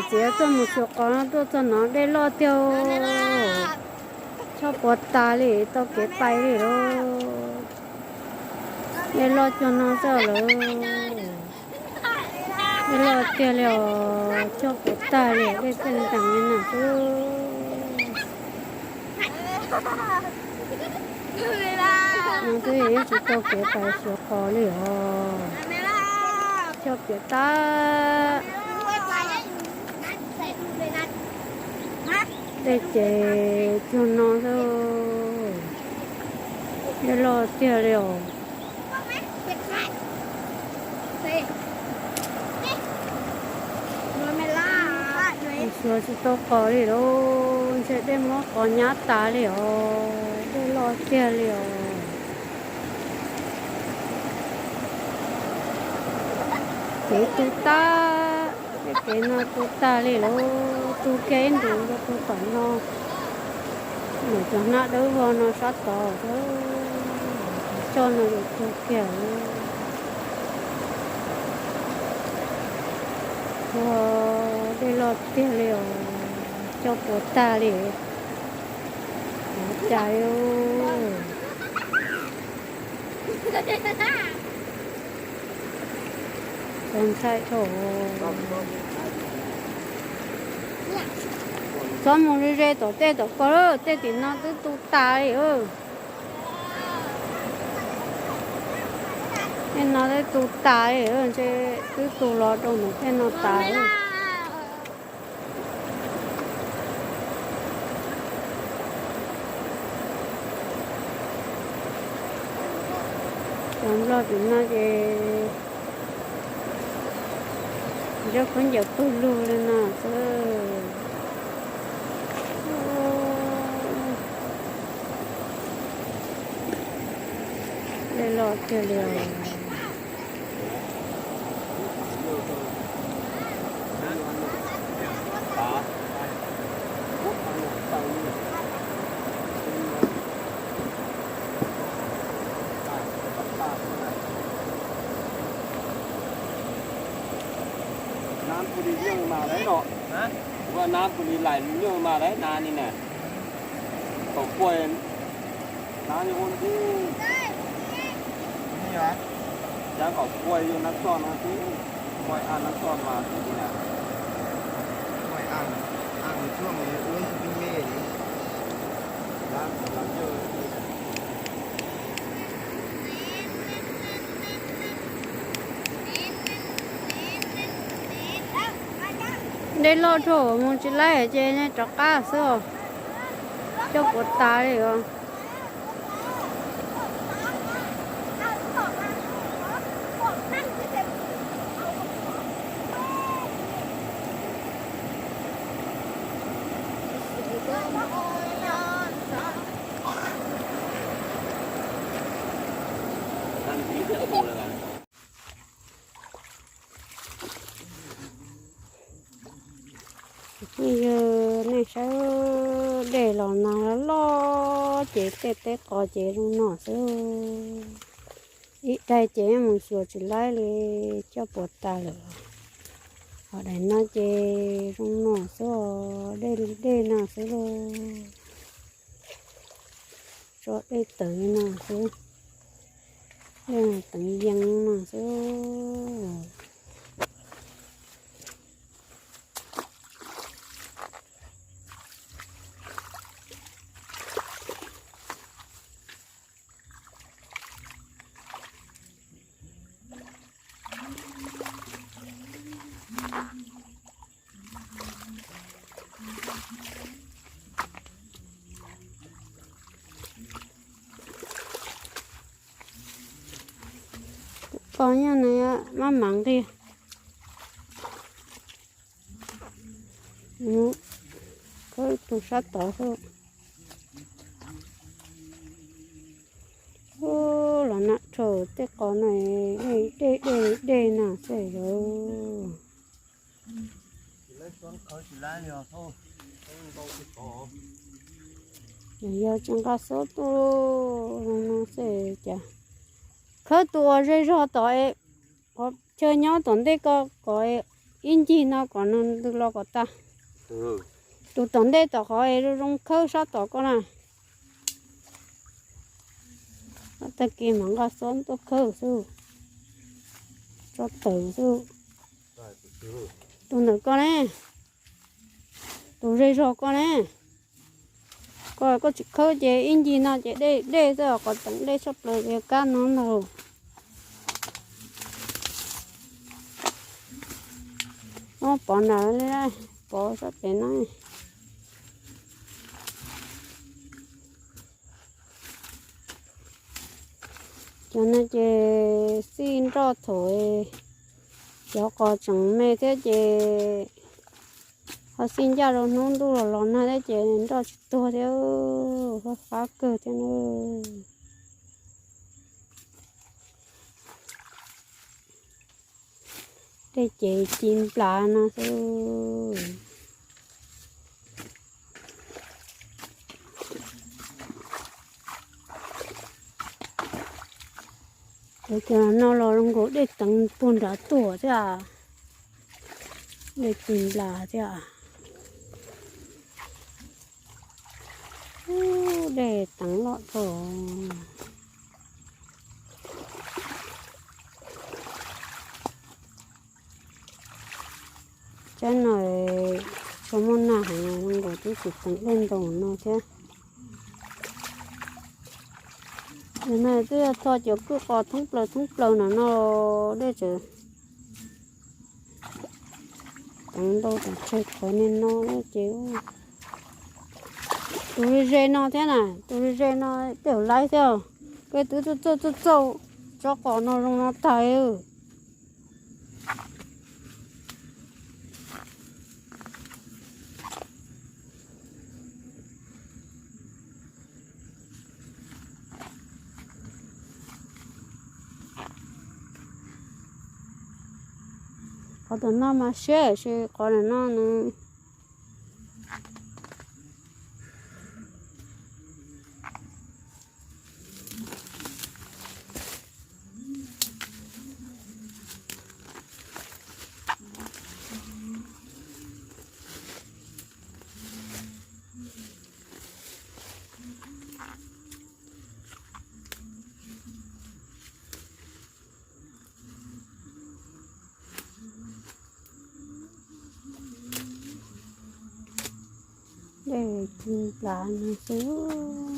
Txiav tuaj mus xyuas qos no tuaj txog no dej loj tiag, choj puas tas li, tau kev pais li lauj. Dej loj cuag no xwb lawm. Dej loj tiag li os, choj puas tag li, dej txawj ntees li no xwb. No twb yeej tsis tau kev pais xyuas qos li os. Choj piam tag. Dej ces cuag no xwb. Dej loj tiag li os. Xyuas tsis tau qos li lauj, ntshe dej muab qos nyab tas li os, dej loj tiag li os. Kev tu tag, tej kev no tu tag li lauj, tu kiag ib ntus rau puag tom no. Ntawm cov hnab dawb vog no sab tod, cov tsoj no yuav tu kiag. Ua, dej loj tiag li os, choj puas tag li. Ua cas li. Txaus ntshai dhau. Txhob mus ze ze tom tej tom ko, tej tim no twb tu tas li. Tej no twb tu tas li, ntshe twb tu los rau ntawm tej no tas li. Cov nplog tim no ces zaub khaub ncaws pawg lug li no xwb. Dej loj tiag li os. Nab pw li nyuj mas lawm no. Ua nab pw li laim nyuj mas lawm na ni na. Kom kuaj nab nyuj ua ntij. Cab kom kuaj yuav nab txoj no xwb. Kuaj aj nab txoj mas xwb na. Kuaj aj, aj mus tshuaj mus ua ib me me li. Lab los yawg. Dej loj dhau mus tsis laib ces rov qab xwb os. Coj puas tas li os. Phooj ywg, nej saib, dej los nag loj ces tej teb qos ces zoo no xwb. Ib daig ces mus xyuas tsis laib li, coj puas tas lawm. Ho daim no ces zoo no xwb os, dej li dej no xwb lauj. Tso dej tawm li no xwb, dej teev yees no xwb. Tus ko nyob no maj mam nqis. Khawb tus sab tod xwb. Ub, los nag dhau tej qos no, dej dej dej no xwb yog. Yog tsis nqa xub tuaj no xwb cas. Khawb tus uas ze zog tom es, chaw nyob tom ntej ko kom es ib ncig no kom nws ntws los kom tag. Tus tom ntej tom qhov zoo zoo khawb sab tom koj na. Tag kis mam nqa xob tuaj khawb xwb, tso tawm xwb. Tus ntawm koj ne, tus ze zog koj ne, koj, koj tsis khawb ces ib ncig no ces dej dej xwb, qhov teev dej tshaj plaws ces kab no ntag. Pov nram, pov sab pem no. Cov no ces xij nroj thaum cov qos tseem me thiab ces ho xij ncaj rau hnub ntuj los los nag thiab ces nroj tsis tuag thiab, fab fab kawg thiab na. Dej ces ci nplas no xwb. Cov no los zoo nkaus dej teev puag nrad tuaj thiab, dej ci nplas thiab. Dej teev loj dhau. Tsaib no tsis tshua muaj nag heev, zoo nkaus twb tsis teev dej ntau no thiab. Nim no twb yog txog cov kwj qos thoob plaws thoob plaws no no, dej tseem teev ntau tseem tseg qhov niag no ces tus ze ze no thiab na, tus ze ze no tej zaum laib thiab. Peb twb txauj txauj txauj tsob qos no zoo no tag. Qhov tom no mas siab, tab sis qhov ntawm no nws dej ci nplas no xwb.